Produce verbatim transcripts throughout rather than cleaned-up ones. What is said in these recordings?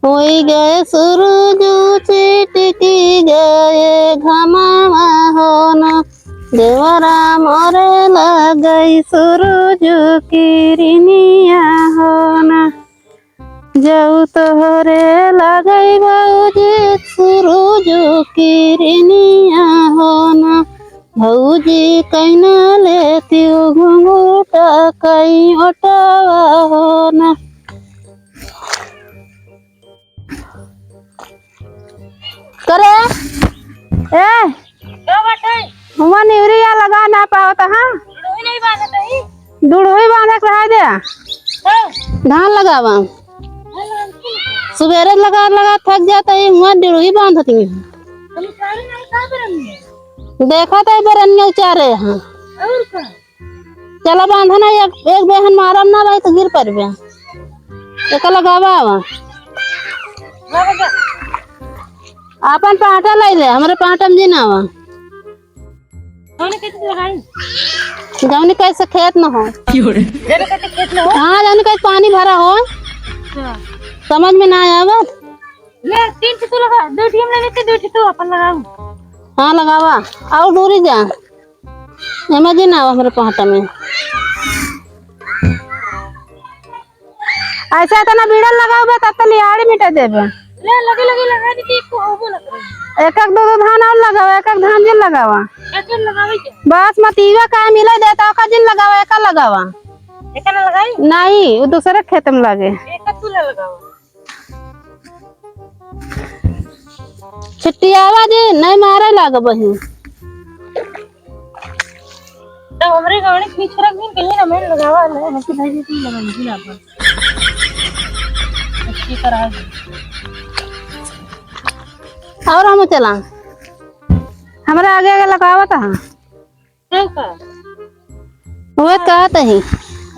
होई गए सूरज, छिटकी गए घमावा हो ना, देवरा मोरे लगई सूरज किरनिया हो ना। जऊ तोहरे लगई भौजी सूरज किरनिया हो ना, भौजी कइना लेतिउ घुंघुटा कई ओटवा हो ना। करे, ए, का बाटे? हुआ निवरिया लगा ना पावत, हाँ? डुड़ुही नहीं बांधत ही। डुड़ुही बांधे के रह दे। हाँ। धान लगावा। धान लगावा। सुबेरे लगा, लगा थक जात ही, हुआ डुड़ुही बांधत ही। हम सारे नहीं का करम है? देखत ही बरनिया उचारे, हाँ। और का? चला बांधा ना, एक, एक बेहन मारब ना भाई तो गिर पड़बे। एका लगावा आवा। हाँ, बजा। आपन पाटा लाई ले, हमरे पाटा में जी ना आवा। कौन खेत लगाई? जौनी कैसे खेत न हो। क्यों रे? जौनी कैसे खेत न हो? हाँ, जौनी कैसे पानी भरा हो। अच्छा। समझ में ना आवत। ले, तीन ठो तू लगा, दो ठो हम ले लेते, दो ठो तू अपन लगाऊ। हाँ, लगावा। और दूरी जा। एमा जी ना आवा हमरे पाटा में। ऐसा इतना बीड़न लगावे, तब तो लियाड़ी मिटा देबे। ले, लगे, लगे लगा दीदी, एको होबो ना करे। एक, एक, दो, दो धान और लगावा, एक, एक धान जिन लगावा। एक, एक लगावे के। बस मतीवा का मिले दे, तो का जिन लगावा, एका लगावा। एका ना लगाई? नहीं, वो दूसरे खेत में लगे। एक तू ले लगावा। छिटियावा जी, नहीं मारे लाग बहिन। तो हमरे गाड़ी के पीछे रख दिन, कहीं ना मैं लगावा ले, हम तो भाई जी लगाई जी ना अपन। अच्छी तरह से। और हम चला, हमरा आगे आगे लगावत हाँ। तब का? वो कहत ही,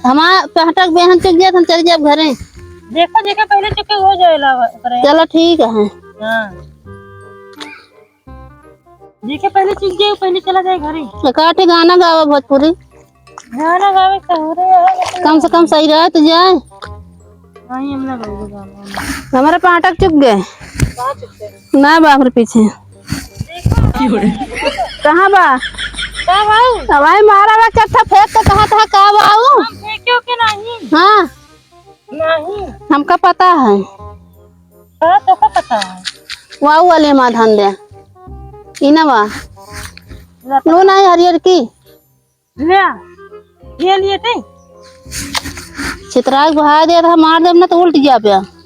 हमार पहटक बेहन चुक जात, हम चल जाब घरे। देखा, जेके पहले चुके हो जाए ला करे। चलो ठीक है। हाँ। जेके पहले चुक जाए, पहले चला जाए घरे। एकाठे गाना गावा भोजपुरी। गाना गावे सहूरे है, लेकिन कम से कम सही रहे तो जाए। नहीं, हम ना गावे गाना। हमारे पाटक चुक गए। कहाँ चुक गए? ना बा हमरे पीछे। कहाँ बा? का बाऊ? अब भाई मारा बा, कट्ठा फेंक के कहा था, का बाऊ? हम फेंक्यो के नहीं। हाँ। नहीं। हमका पता है। हाँ, तोका पता है। वाऊ वाले माँ धन दे। इना बा। लो। नू नहीं हरियर की। ले, ये लिए ते। छितराक बहा दे था, मार देब ना तो उल्ट गया पे।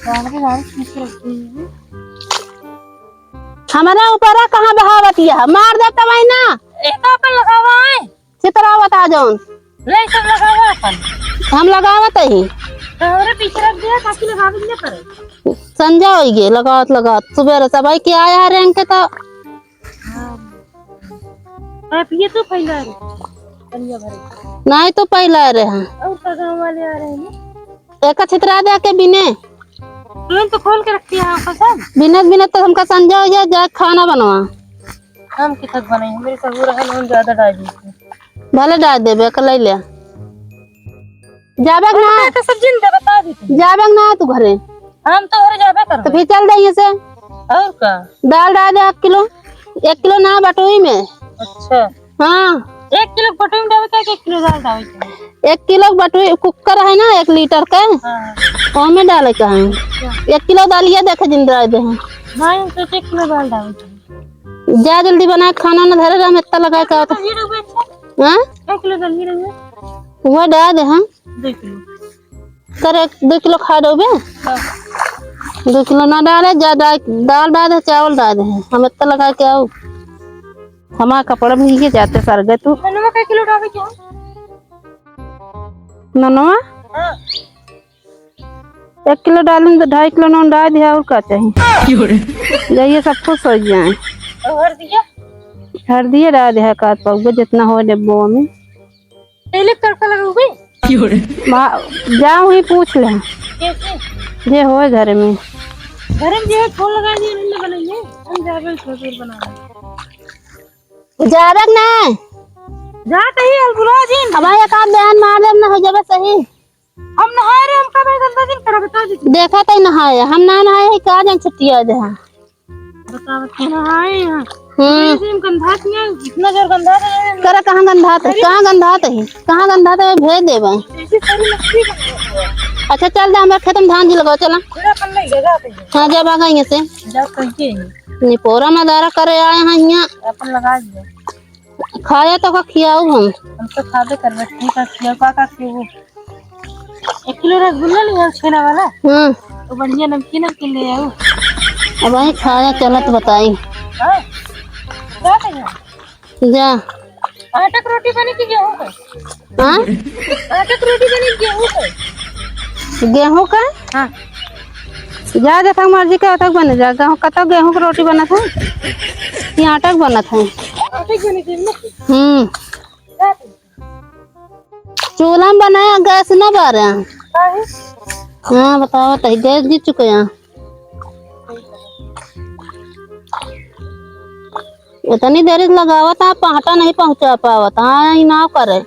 कान के बाहर खींच के रख दी है। हमारा ऊपरा कहाँ बहावत यह? मार देब तब आई ना। एक तो अपन लगावा है। छितरावत आ जौन। ले, सब लगावा अपन। हम लगावत ही। तो हमरे पीछे रख दिया ताकि लगावे न पड़े। संझा होई गे, लगावत, लगावत। सुबेरे सब आई के आया है रेंग के तो। हाँ। हाँ, पिए तो फैला रे। पनिया भरे। नहीं तो फैला रहे हैं। और का गाँव वाले आ रहे हैं? एक छितरा दे के बिने। तुरंत तो खोल के रखती है आपका सब। बिने, बिने तो हमका संझा हो जाए, जाए खाना बनवा। हम कितक बनाई, मेरे सहूर है, नून ज्यादा डाल दीजिए। भले डाल देबे, एक ले ले। जाबे के ना? तो सब जिन दे, बता दी तुम। जाबे के ना तू घरे? हम तो घरे जाबे करबे। तो फिर चल दे यहाँ से। और का? दाल डाल दे एक किलो। एक किलो ना बटुई में। अच्छा। हाँ। एक किलो बटुई में डाले के, एक किलो दाल डाले के? एक किलो बटुई कुकर है ना, एक लीटर के, हाँ। ओमे डाले के है। अच्छा। एक किलो दालिया देखे जिन डाल दे हैं। नहीं, हम सोचे एक किलो दाल डाले के। जा जल्दी बना के खाना ना धरे रह, हम इतना लगा के आवत। दही रहुए अच्छा? हाँ? एक किलो दही रहुए? वो डाल दे, हाँ। दो किलो। कर एक दो किलो खा डोबे। हाँ। दो किलो ना डाले, जा डाल, दाल डाल दे, चावल डाल दे, हम इतना लगा के आओ। हमारा कपड़ा भीग के जाते सर गए तू। ननवा का किलो डाले क्या? ननवा? हाँ। एक किलो डालूं तो ढाई किलो नून डाल दिया, और का चाहिए? क्यों रे? जाइए, सब खुश हो जाए। और हर दिया? हर दिए डाल दिया, का पाऊंगा, जितना हो डब्बों में। पहले तड़का लगाओगे? क्यों रे? मा-, जा वहीं पूछ ले। कैसे? जे होए घर में। घर में जे है, फोन लगा दिए, उन्होंने बनाइए। हम जाबे थोड़ी देर बना लेंगे। जाबे ना। जा तही अलबुला जी। अब एक आध बयान मार देब ना, हो जाबे सही। हम नहाए रहे, हमका भाई गंदा दिन करा, बता दी। देखा तई नहाए, हम ना नहाए ही, का जान छुट्टी आ जाए। बताओ, नहाए हैं। हम्म। इसी में गंधात नहीं है, इतना जोर गंधात है। करे, कहाँ गंधात है? अरे। कहाँ गंधात है? कहाँ गंधात है? भेज देबे। ऐसी सारी मछली गंधात है। अच्छा, चल दे, हमरा खेत में धान जी लगाओ, चला। फिर अपन नहीं ले जाते हैं। हाँ, जा भागा यहाँ से। जा करके ही। निपोरा मदारा करे आए हैं यहाँ। अपन लगा दे। खाया तो का खियाऊ हम? हम तो खाबे करबे, ठीक है, खियाऊ का, का खियाऊ? एक किलो रसगुल्ला लिया, छेना वाला। हाँ। तो बढ़िया नमकीन, नमकीन ले आओ। अब वही खाया चलत बताई। हाँ? क्या खाया? जा। आटा के रोटी बनी कि गेहूं का? हाँ? आटा के रोटी बनी कि गेहूं का? गेहूं का? हाँ। जा, जतक मर्जी के ओतक बने जा। गेहूं, कतौ गेहूं के रोटी बनत है कि आटा के बनत है? आटा के बनी थी ना? हम्म। चूल्हा में बनाया, गैस ना बारे। काहे? हाँ, बताओ, तही गैस जीत चुके हैं। इतनी देरी से लगावत है, पहटा नहीं पहुँचा पावत। हाँ, ई ना करे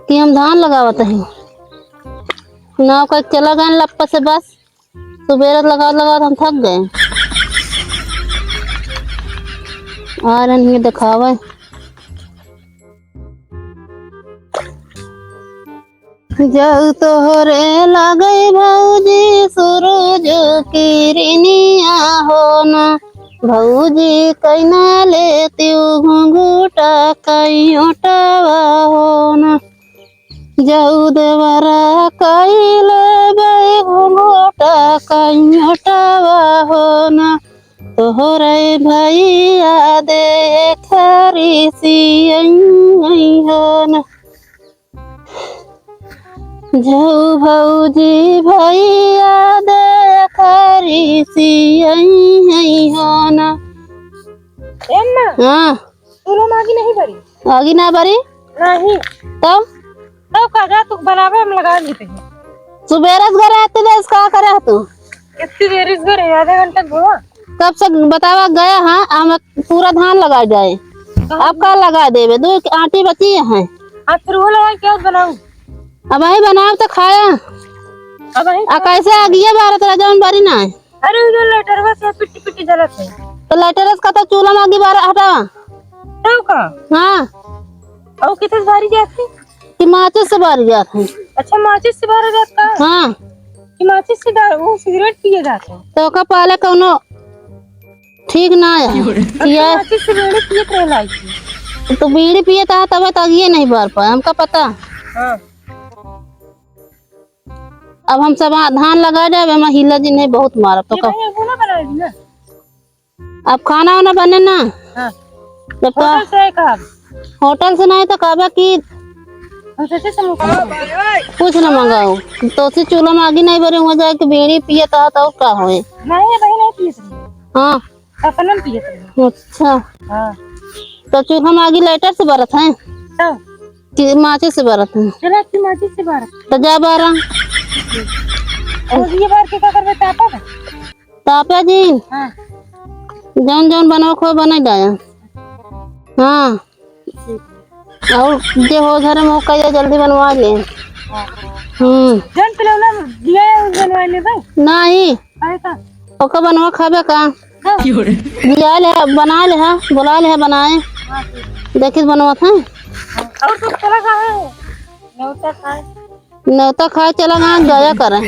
कि हम धान लगावत ही। नाव का चला गए लप्पा से बस। सुबेरे लगावत लगावत हम थक गए। आ रहे हैं देखावे। जउ तोहरे लागइ भउजी सुरुज किरिनिया हो ना, भउजी कइना लेतिउ घुंघुटा कइयोटवा हो ना। जउ देवरा कइ लेबइ घुंघुटा कइयोटवा हो ना, तोहरे भइया देखरी सियइहन। जउ भउजी भइया देखरी सियइहन। एम्मा। हाँ। चूल्हा में आगी नहीं बरी? आगी ना बरी? नहीं। तब? तब का जा, तू बनावे, हम लगा लेते हैं। सुबेरे से घरे आते देस, का करे तू? इतनी देर इस घरे, आधे घंटे में हुआ। कब से बतावा गया, हाँ, हम पूरा धान लगा जाए। कहाँ? अब का लगा देबे? दो आटी बची है। आज फिर वो लगा के बनाऊं? अब वही बनाओ तो खाया। अब वही आ, कैसे आगिया बारत रहा, जौन बारी ना है? अरे, वो जो लाइटरवा से पिट्टी पिट्टी जलत है। तो लाइटर से कहता चूल्हा में आगी बार हटावा। तब का? हाँ। और कितने से बारी जात है? कि माचिस से बारी जात है। अच्छा, माचिस से बारी जात का? हाँ। कि माचिस से दा-, वो सिगरेट पिए जात है। तो का पाले कौनो ठीक ना है। अच्छा, किया माचिस से बीड़ी पिए रहे लाई थी। तो बीड़ी पिए था, तब तो आगिए नहीं बार पाए, हमका पता। हाँ। अब हम सब धान लगा जाबे, हम हिला जी नहीं बहुत मारब तो ये का। भैया, वो ना बनाएगी ना? अब खाना वाना बने ना। हाँ। जब तो होटल से है का? होटल से नहीं तो कहबे कि हम सोचे समोसा मंगाए। कुछ ना मंगाओ। तो उसी चूल्हा में आगी नहीं बरे, हुआ जाए कि बीड़ी पिए तो, तो का होए? नहीं, अबही नहीं पिए। हाँ। अपन हम पिए। अच्छा। हाँ। तो चूल्हा में आगी लाइटर से बरत है? तो? कि माचिस से बरत है? चला कि माचिस से बरत। तो जा बारा। और ये बार के का करबे, तापा बा? तापा जी। हाँ। जौन जौन बनवा खो बने जाया। हाँ। ठीक। और जे हो घर में हो कहिया जल्दी बनवा ले। हाँ। हम्म। जौन पिलौना दिया है, उस बनवा ले भाई। नहीं। काहे का? ओका बनवा खाबे का? हाँ। दिया ले, बना ले, हाँ, बुला ले, हाँ, बनाए। हाँ, ठीक। देखिस बनवा था। हाँ, और सब चला कहाँ है? न्योता खाए। न्योता खाए चला गया, गया करे।